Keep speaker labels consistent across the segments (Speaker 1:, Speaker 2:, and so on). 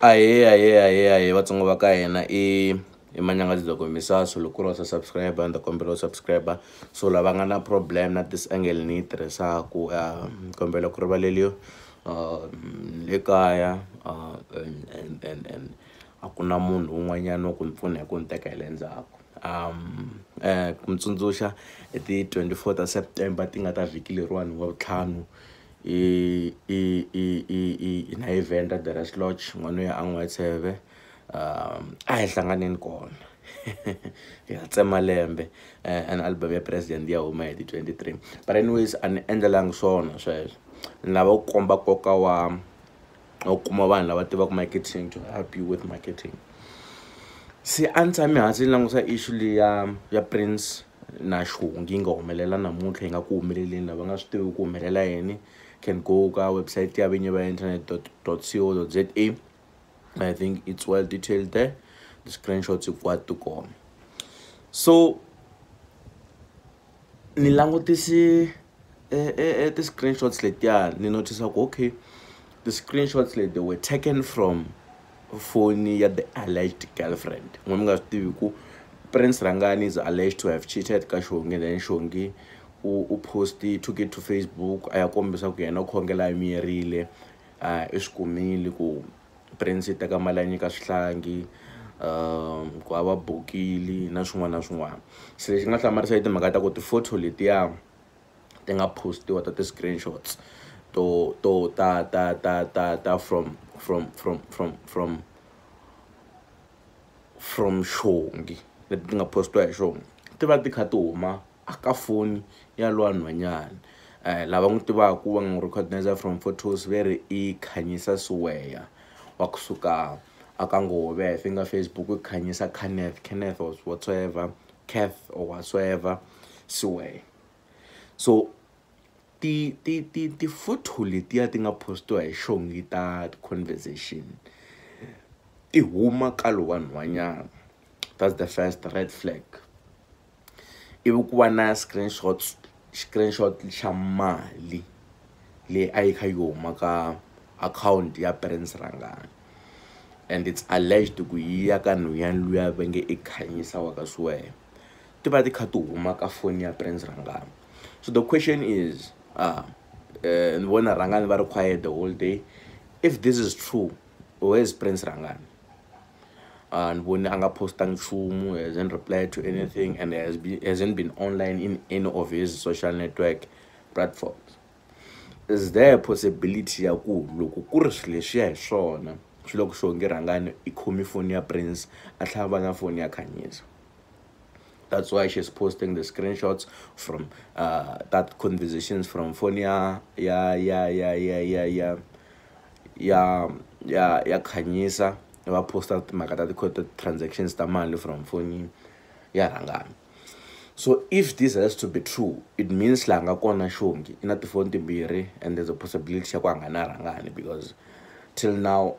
Speaker 1: Ahee, ahee, ahee, ahee Vatsonga va ka hina i Manyangadzi Loko Misaso loko ku ri wa subscribe ni ta kombela u subscribe. So lava nga na problem na this angle ni yi tirhisaku, ni kombela ku rivaleliwa. Le kaya and a ku na munhu un'wanyana wa ku ni pfuna hi ku ni teka hi le ndzhaku. Ku mi tsundzuxa hi ti 24 ta September ti nga ta vhiki leriwani wa vutlhanu i i i i i i na event at the Rest Lodge, n'wana ya a N'wetsheve. A hi hlanganeni kona hi ya tsema lembe and album ya president ya huma hi ti 23. But anyways, a ni endlelangi swona sweswo, ni lava ku komba nkoka wa ku kuma vanhu lava tivaka marketing to help you with marketing. Se a ni tshame hansi ni langusa issue leyi ya Prince na Xihungi yi nga humelela namuntlha, yi nga ku humeleleni. Lava nga swi tivi ku humelela yini can go ka website ya vinyi va internet dot co dot za. I think it's well detailed there, the screenshots hinkwato ti kona. So ni langutisi ti-screenshots letiya, ni notice ku okay, ti-screenshots leti, they were taken from foni ya the alleged girlfriend. N'we mi nga swi tivi ku Prince Rangani is alleged to have cheated ka Xongi, then Xongi u post, took it to Facebook, a ya kombisa ku yena u khongela a miyerile, i swi kumile ku Prince yi teka mali ya nyika swihlangi, ku a va bukile na swin'wana na swin'wana. Se lexi nga hlamarisa i timhaka ta ku ti-photo letiya ti nga postiwa ta ti-screenshots to ta from Xongi leti ti nga postiwa hi Xongi, ti va ti kha ti huma a ka foni ya lowa nhwanyana. Lava n'wi tivaka va n'wi recognize from photos, ve ri i Khanyisa Siweya wa kusuka aka Ngove. I think Facebook i Khanyisa Kenneth, Kenneth or whatsoever, Keth or whatsoever Siweya. So ti ti ti ti-photo letiya ti nga postiwa hi Xongi ta conversation ti huma ka lowa nhwanyana. That's the first red flag. Ivi ku va na screenshot xa mali leyi a yi kha yi huma ka account ya Prince Rangani, and it's alleged ku yi ya ka nhwanyana luya va nge i Khanyisa wa ka Siweya. Ti va ti kha ti huma ka foni ya Prince Rangani. So the question is, ni vona Rangani va ri quiet the whole day. If this is true, where is Prince Rangani? Ni vone a nga postangi nchumu, hasn't replied to anything, and hasn't been online in any of his social network platforms. Is there a possibility ya ku loko ku ri swilo leswiya hi swona swi loko Xongi Rangani i khomi foni ya Prince a tlhela va na foni ya Khanyisa? That's why she's posting the screenshots from that conversations from phone ya Khanyisa, va posta timhaka ta ti transactions ta mali from foni ya Rangani. So if this has to be true, it means laha nga kona Xongi i na tifoni timbirhi, and there's a possibility ya ku a nga na Rangani, because till now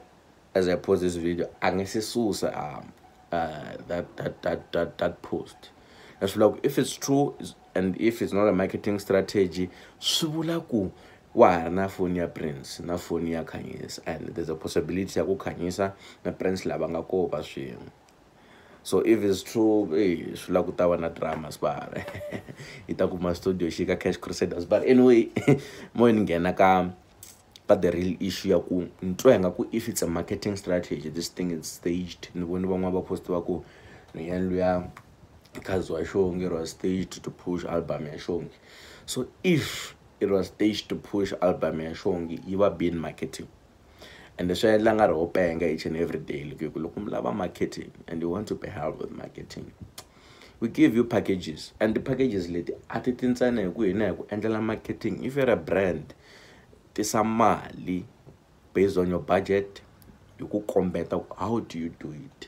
Speaker 1: as I post this video a nge se susa that post. Leswi vula ku if it's true and if it's not a marketing strategy, swi vula ku wa ha ri na foni ya Prince na foni ya Khanyisa, and there's a possibility ya ku Khanyisa na Prince lava nga koho va swin'we. So if it's true, swi vula ku ta va na drama sibara yi ta kuma studio xi ka Cash Crusaders. But anyway, mo ni nghena ka the real issue ya ku ni twa nga ku if it's a marketing strategy, this thing is staged. Ni voni van'wana va post va ku nhwanyana luya khazi wa Xongi, it was staged to push album ya Xongi. So if it was staged to push album ya Xongi, yi va been marketing, and swi endla nga ri ho penga each and every day. Loko mi lava marketing and you want to be helped with marketing, we give you packages, and the packages leti a ti ti ntsena hi ku hina hi ku endlela marketing. If you're a brand, tisa mali based on your budget, hi ku kombeta how do you do it.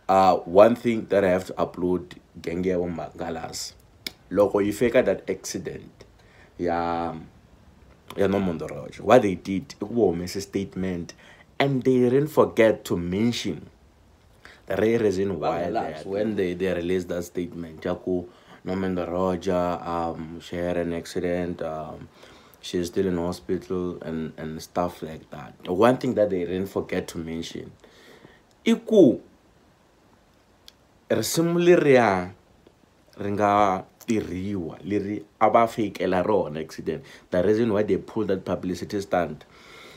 Speaker 1: One thing that I have to upload, genge ya Mangalas, loko yi fika that accident ya Nomonde Roger, what they did i ku va humese statement, and they didn't forget to mention the real reason why they, when they released that statement ya ku Nomonde Roger, she had an accident, she's still in hospital and stuff like that. One thing that they didn't forget to mention I ku risimu leriya ri nga tirhiwa leri a va fikela rona accident, the reason why they pulled that publicity stunt,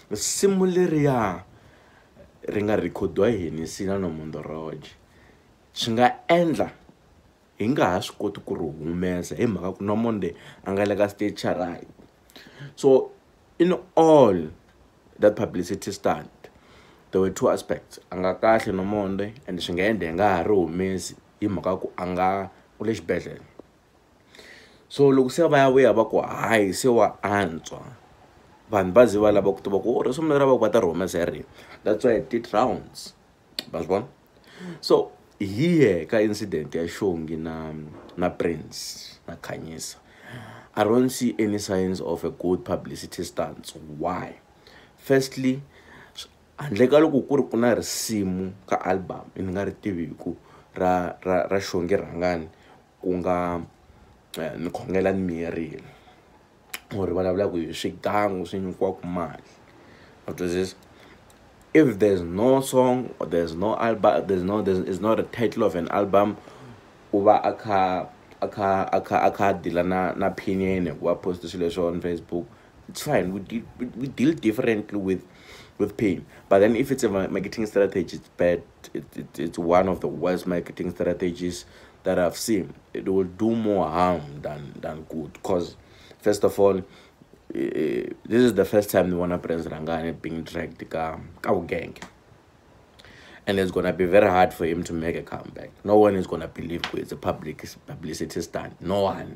Speaker 1: risimu leriya ri nga rhekhodiwa hi Hennessy na Nomonde Roger swi nga endla hi nga ha swi koti ku ri humesa hi mhaka ku Nomonde a nga le ka stage xa right. So in all that publicity stunt, there were two aspects. A nga kahle Nomonde and swi nga endla hi nga ha ri humesi hi mhaka ku a nga u le xibedhlele. So loko se va ya vuya va ku hayi se wa antswa, vanhu va ze va lava ku tiva ku risimu leri va ku va ta ri humesa hi rini. That's why it did rounds, va swi vona. So here ka incident ya Xongi na Prince na Khanyisa, I don't see any signs of a good publicity stunt. Why? Firstly, handle ka loko ku ri ku na risimu ka album ni nga ri tiviku ra ra ra Xongi Rhangani ku nga ni khongela ni miyerile, or vulavulaka hi swigangu swi nyikiwaka mali, wa twisisa. If there's no song or there's no album, there's no, there's, it's not a title of an album, u va a kha a kha a kha a kha deal na pin ya yena hikuva post swilo leswi on Facebook, it's fine. We deal differently with pain. But then if it's a marketing strategy, it's bad. It's one of the worst marketing strategies that I've seen. It will do more harm than good, because first of all, this is the first time the one Prince Rangani being dragged ka gang, and it's gonna be very hard for him to make a comeback. No one is gonna believe it's a public publicity stunt. No one,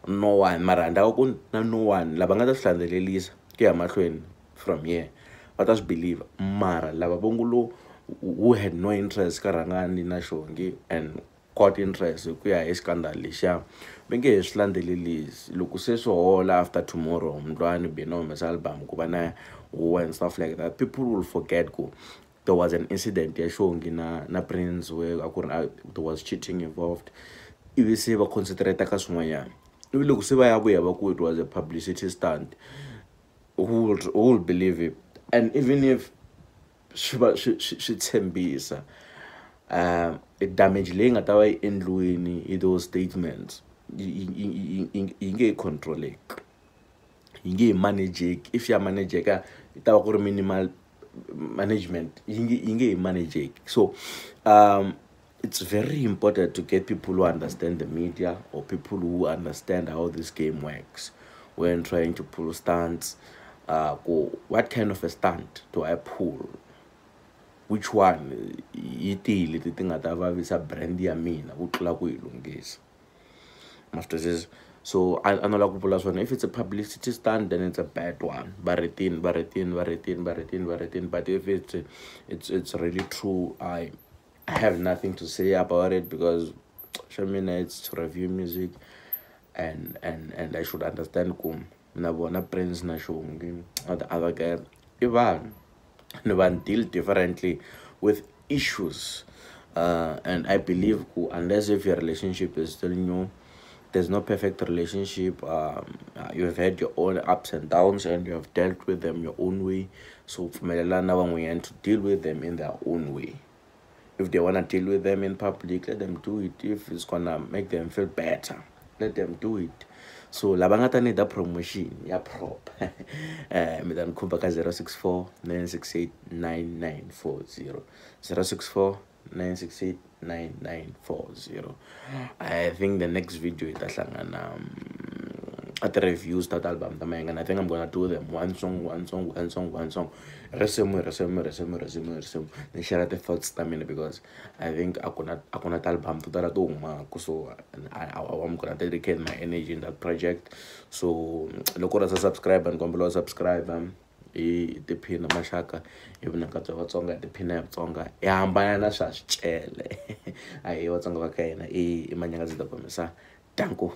Speaker 1: no one. Mara ku na no one lava nga ta swi landzelelisa ku ya mahlweni from here va ta swi believe. Mara lava va ngo who had no interest ka Rhangani na Xongi and caught interest hi ku ya hi scandal lexiya, va nge he swi landzelelisi. Loko se swi hola after tomorrow, Mdlwani Bina humesa album ku va na huwa and stuff like that, people will forget ku there was an incident ya Xongi na Prince where a ku ri there was cheating involved, ivi se va concentrate ka swin'wanyana. Ivi loko se va ya vuya va ku it was a publicity stunt, who will believe it? And even if swi va swi tshembisa, damage leyi nga ta va yi endliweni hi those statements yi nge he controleki, yi nge he manageki. If ya manageka yi ta va ku ri minimal management, yi nge he manageki. So it's very important to get people who understand the media or people who understand how this game works when trying to pull stunts. What kind of a stunt do I pull? Which one yi tihi leti ti nga ta vavisa brand ya mina ku tlula ku yi lunghisa? Masters. So I no lava ku vula swona. If it's a publicity stunt, then it's a bad one. But if it's really true, I have nothing to say about it, because Shamina, it's to review music, and I should understand ku na vona Prince na Xongi or the other guy, Ivan, Ivan deal differently with issues, and I believe unless if your relationship is still new, there's no perfect relationship. You've had your own ups and downs, and you have dealt with them your own way. So to deal with them in their own way. If they wanna deal with them in public, let them do it. If it's gonna make them feel better, let them do it. So lava nga ta need promotion ya prop, mi ta ni khumba ka 064 968 9940, 064 968 9940. I think the next video ita hlangana at the reviews that album ta Mayengani. I think I'm gonna do them one song, one song, one song, one song. Risimu, risimu, risimu, risimu, risimu. Ni share the thoughts ta mina, because I think akuna album to tala to humaka, so I'm gonna dedicate my energy in that project. So loko u subscribe and kombela subscribe, hi tiphina maxaka hi vunanga bya Vatsonga, hi tiphina hi Vatsonga, hi hambana na swa swicele. A hi Vatsonga va ka hina, i Manyangazi da Gomisa. Danko.